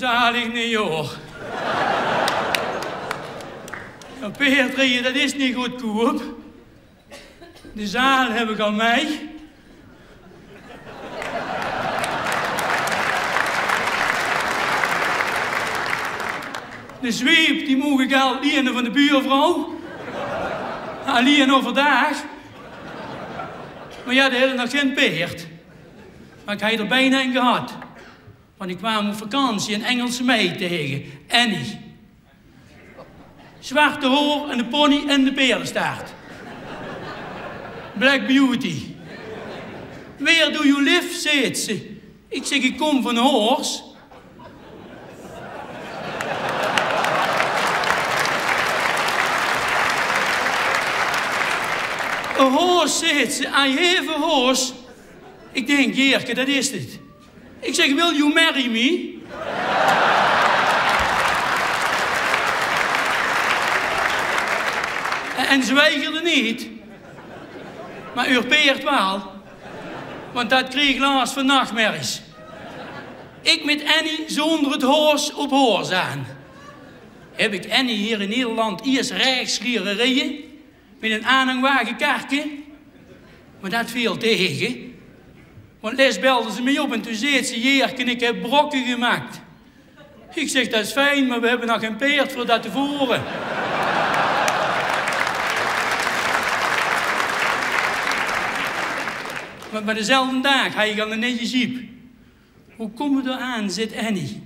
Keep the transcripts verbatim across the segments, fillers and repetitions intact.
Zalig neet, huur. Jao, peerdrieje, det is neet goodkoop. De zaal heb ik al mei. De zweep, die moog ik al liene van de buurvrouw. Allein euverdaag. Mer jao, die hedde nog gen peerd. Mer ik haj d'r bijna ein gehad. Want ik kwaam op vakantie ein Engelse meid tege, Annie. Zwarte hoor en de pony en de peerdestaart. Black Beauty. "Where do you live?" zeet ze. Ik zeg: "Ik kom van Horse." "A horse?" zeet ze. "I have a horse." Ik denk: "Jeerke, det is 't." Ik zeg: "Will you marry me?" En ze weigerde neet. Mer eur peerd waal. Want det kreeg las van nachmerries. Ik mit Annie zonder 't horse op Horse aan. Heb ik Annie hier in Nederland iers rechts liere rieje. Mit ein aanhangwagekarke. Mer det veel tege. Want lest belde ze mej op en toen zeet ze: "Jeerke, ik heb brokke gemaakt." Ik zeg: "Det is fijn, mer we hebbe nog gen peerd veur det te vore." Mer, mer dezelfde daag haj ik al ein neje jeep. "Hoe kom we d'r aan?" zeet Annie.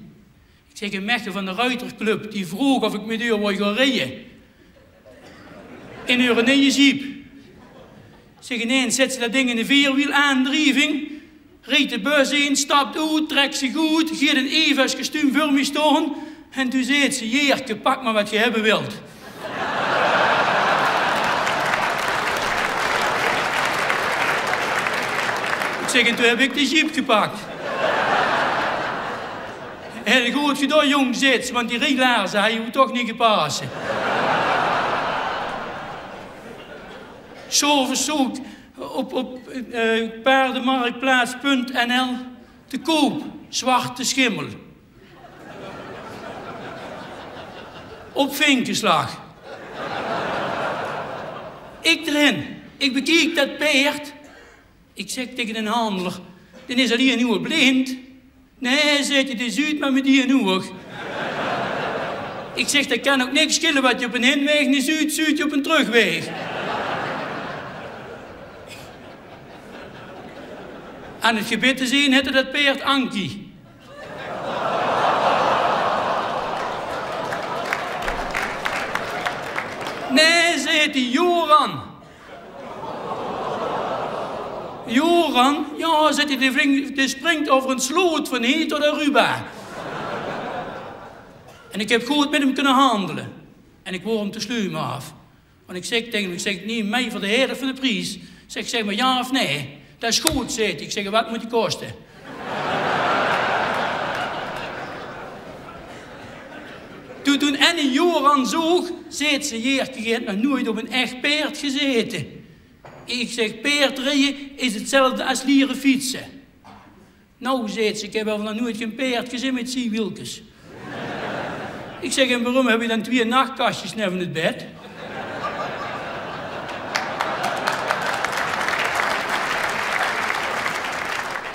Ik zeg: "Ein mechje van de ruiterclub, die vroog of ik mit eur wou gaon rieje. In eur neje jeep." Zeg, ineens zet ze det ding in de veerwielaandrieving, reet de bus in, stapt oet, trekt zich oet, geet in Eva's-kostuum veur mej staon. En toen zeet ze: "Jeerke, pak mer wat ge hebbe wilt." Ik zeg: "En toen heb ik de jeep gepakt." "Heel good gedaon, jong," zeet ze, "want die rielaarze haj ow toch neet gepas." Zo verzoek op, op eh, paardenmarktplaats punt N L te koop, zwarte schimmel. Op Vinkenslag. Ik d'rin. Ik bekiek det peerd. Ik zeg tege den handelaar: "Den is allein noe blind." "Nae," zeet 'r, "dae zuut mer mit ein oug." Ik zeg: "Det kan ouk niks schille, wat ge op ein hinweeg neet zuut, zuut ge op ein trökweeg." Aan 't gebit te zeen hette det peerd Ankie. "Nae," zeet 'r, "Joran." "Joran?" "Jao," zeet 'r, "dae vring-, dae springt euver ein sloot van hie tot Aruba." En ik heb good mit 'm kunne handele. En ik woor 'm te sluum aaf. Want ik zeg tege 'm, ik zeg: "Neem mej veur de helf van de pries." Zeg, zeg mer jao of nae. "Det is good," zeet 'r. Ik zeg: "Wat mot die koste?" Toen, toen Annie Joran zoog, zeet ze: "Jeerke, ge het nog noeit op ein ech peerd gezete." Ik zeg: "Peerdrieje is 'tzelfde as liere fietse." "Nou," zeet ze, "ik heb waal nog noeit gen peerd gezeen mit ziewielkes." Ik zeg: "En waorum heb ge dan twieë nachkastjes neve 't bed?"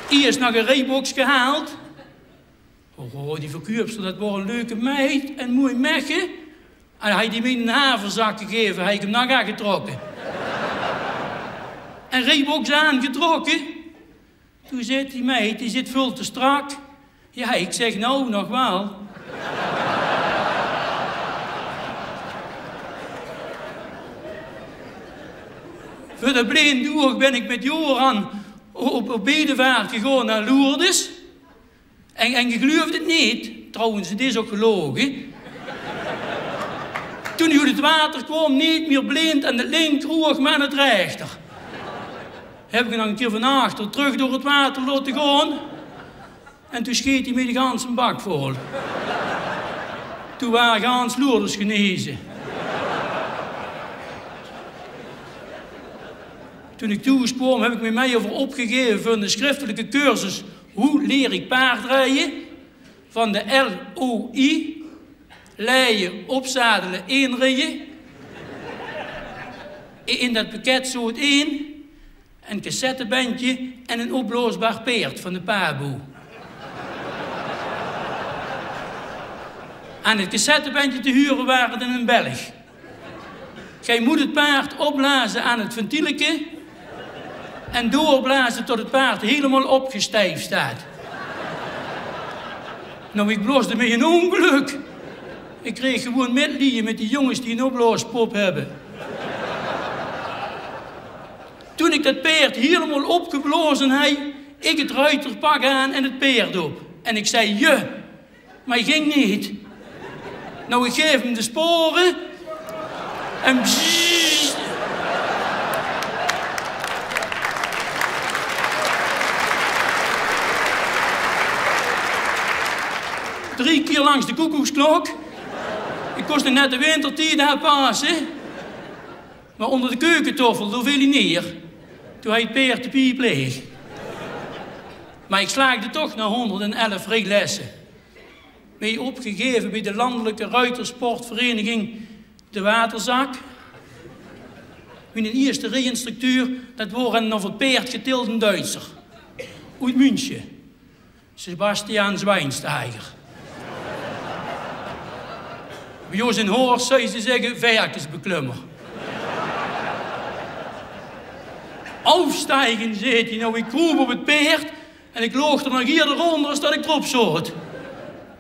Iers nog ein rieboks gehaald. Oh, die verkuupster, det woor ein leuke meid en moei mechje. En haj die mej ein haverzak gegeve, haj ik 'm nog aangetrokke. En rieboks aangetrokke. Toen zeet die meid: "Die zit veul te strak." Jao, ik zeg: "Nou, nog waal." Veur det blind oug ben ik mit Joran op, op bedevaart gegaon nao Lourdes. En, en ge gluuft 't neet, trouwens, 't is ouk geloge. Toen 'r oet 't water kwaam, neet mier blind aan 't linkeroug, mer aan 't rechter. Heb ik 'm nog ein kier van achter trök door 't water laote gaon. En toen sjeet 'r mej de ganse bak vol. Toen waor gans Lourdes geneze. Toen ik thoes kwaam, heb ik mej mej euver opgegeve veur ein schriftelijke cursus: "Hoe leer ik paardrieje?" Van de L O I, leie, opzadele, inrieje. In dat pakket zoot ein, ein cassettebendje en ein opblaosbaar peerd van de Pabo. Aan het cassettebendje te hure waor 't eine Belg. Gij moet het paard opblazen aan het ventieleke en doorblazen tot het paard helemaal opgestijfd staat. Nou, ik blaosde mich ein óngelök. Ik kreeg gewoen medelijen met die jonges die ein opblaaspop hebbe. Toen ik dat peerd helemaal opgeblaoze hei, ik het ruiterpak aan en het peerd op. En ik zei: "Je." Maar ging niet. Nou, ik geef hem de sporen. En bzzzt. Drie keer langs de koekoeksklok. Ik kos nog net de wintertied aanpasse. Maar onder de keukentafel, dao veel ie neer. Toen hei het peerd de piep leeg. Maar ik slaagde toch na honderd en elf riejlesse. Mich opgegeve bij de landelijke ruitersportvereniging De Waterzak. Miene ierste riejinstructeur, dat waor ein op het peerd getilde Duitser. Oet München. Sebastian Schweinsteiger. Bij ós in Horst zouwe ze zegge: verkesbeklummer. "Aufsteigen," zeet ie. Nou, ik kroop op het peerd en ik loog d'r nog ierder onder as dat ik d'rop zoot.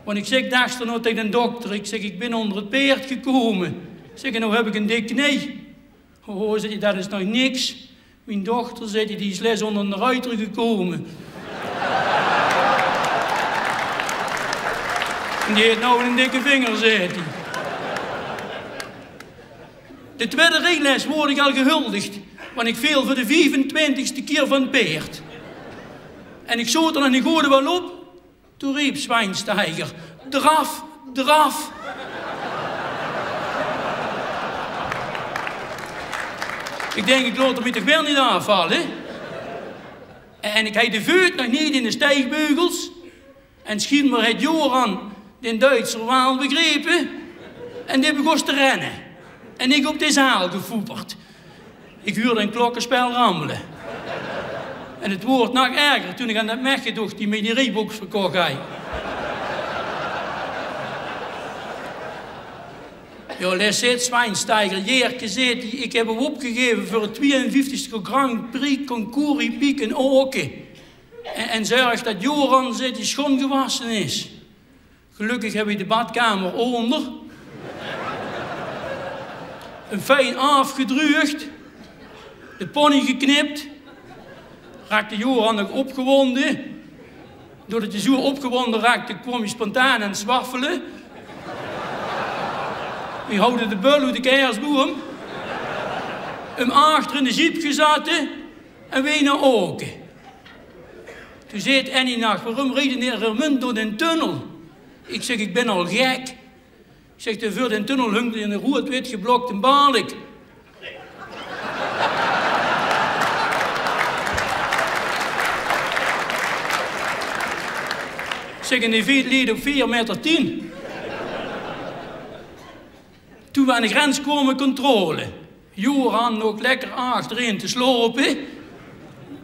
Want ik zeg daags daonao tege den dokter, ik zeg: "Ik bin onder het peerd gekome." Ik zeg: "En nou heb ik ein dik knie." "Oh," zeet ie, "dat is nog niks. Mien dochter," zeet ie, "die is lets onder eine ruiter gekome. En die het nou eine dikke vinger," zeet ie. De twiede riejles woort ik al gehuldigd, want ik veel veur de viefentwintigste kier van het peerd. En ik zoot d'r nog neet good en wel op. Toen reep Schweinsteiger: "Draf, draf." Ik denk, ik laot mich toch wel neet aafvalle. En ik hei de veut nog neet in de stijgbeugels. En schienbaar het Joran den Duitser waal begrepe. En die begós te renne. En ik op de zaal gefoeperd. Ik huurde ein klokkespel rammele. En het woort nog erger toen ik aan dat mechje docht die mich die Reeboks verkoch hei. "Jao," lets zeet Schweinsteiger, "Jeerke," zeet ie, "ik heb ow opgegeve veur het twieënvieftigste Grand Prix Concours Hippique in Aoke. En, en zörg dat Joran," zeet ie, "schoon gewasse is." Gelökkig hebbe we de badkamer onder. Ein fijn aafgedruuegd. De pony geknipt. Raakde Joran nog opgewonde. Doordat ie zoe opgewonde raakde, kwaam ie spontaan aan het zwaffele. Wie houde de bul oet de kersboum. Hem achter in de jeep gezatte en weer nao Aoke. Toen zeet Annie nog: "Waorum reej d'r neet door den tunnel?" Ik zeg: "Ik bin al gek." Ik zeg: "Dao veur den tunnel hungk ein roead-wit geblokte balk." Ik zeg: "En die veert leed op veer meter tien." Toen we aan de grens kwame, controle. Joran nog lekker achterin te slaope.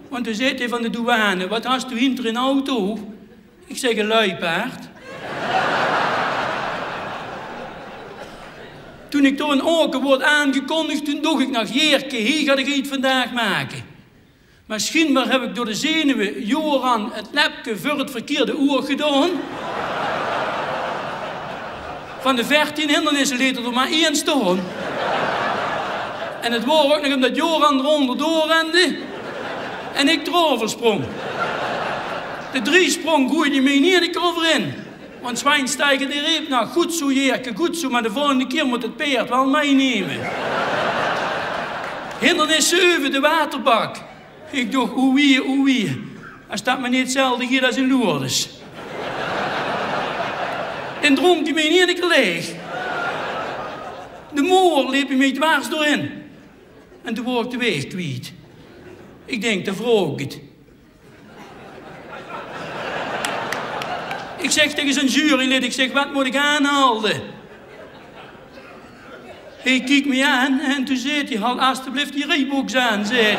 Want toen zeet dee van de douane: "Wat has doe hinder in auto?" Ik zeg: "Ein luipaard." Toen ik dao in Aoke woort aangekondigd, toen docht ik nog: "Jeerke, hie gaot ge het vandaag make." Maar schienbaar heb ik door de zenuwe Joran het lepke veur het verkierde oeg gedaon. Van de veertien hindernisse leet d'r maar ein staon. En het woor ouk nog omdat Joran d'r onderdoor rende en ik d'r euver sprong. De driesprong goeide mich neet de koffer in. Want Schweinsteiger dee reep nog: "Good zoe, Jeerke, good zoe, maar de volgende kier mot het peerd wel meinumme." Hindernis zeve, de waterbak. Ik docht: "Oei, oei, as dat maar neet zelfde geit as in Lourdes." Den dronk ie mich in eine kier leeg. De moor leep ie mich dwars doorin. En toen woor ik de waeg kwiet. Ik denk, dao vraog ik het. Ik zeg tegen zijn jurylid, ik zeg: "Wat moet ik aanhalde?" Hij kiek me aan en toen zei hij: "Hal alstublieft die Reeboks aan," zei hij.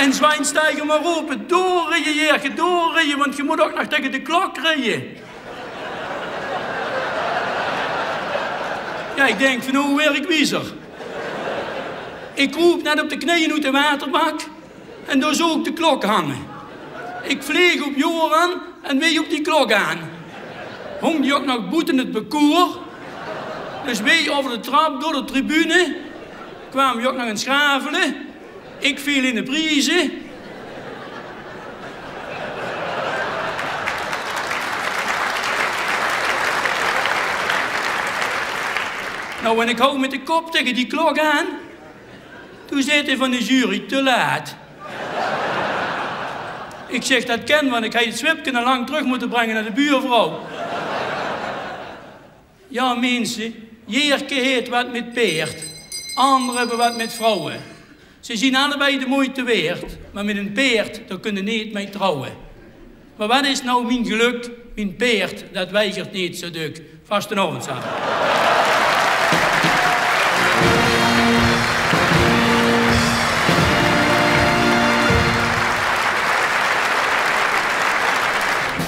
En Schweinsteiger maar roepen: "Doorrijden, Jerke, doorrijden, want je moet ook nog tegen de klok rijden." Ja, ik denk van: "Hoe werk wiezer?" Ik kroop net op de knieën uit de waterbak en daar zoog ik de klok hangen. Ik vleeg op Joran en weej op die klok aan. Hong die ook nog boeten het parcours. Dus weej over de trap, door de tribune. Kwamen we ook nog eens schravelen. Ik viel in de prijzen. Nou, en ik hou met de kop tegen die klok aan. Toen zei hij van de jury: "Te laat." Ik zeg: "Dat ken, want ik had het zwipke al lang terug moeten brengen naar de buurvrouw." Ja, mensen, Jerke heeft wat met peerd. Anderen hebben wat met vrouwen. Ze zien allebei de moeite waard, maar met een peerd, daar kunnen niet mee trouwen. Maar wat is nou mijn geluk? Mijn peerd, dat weigert niet zo duk. Vastenavond samen.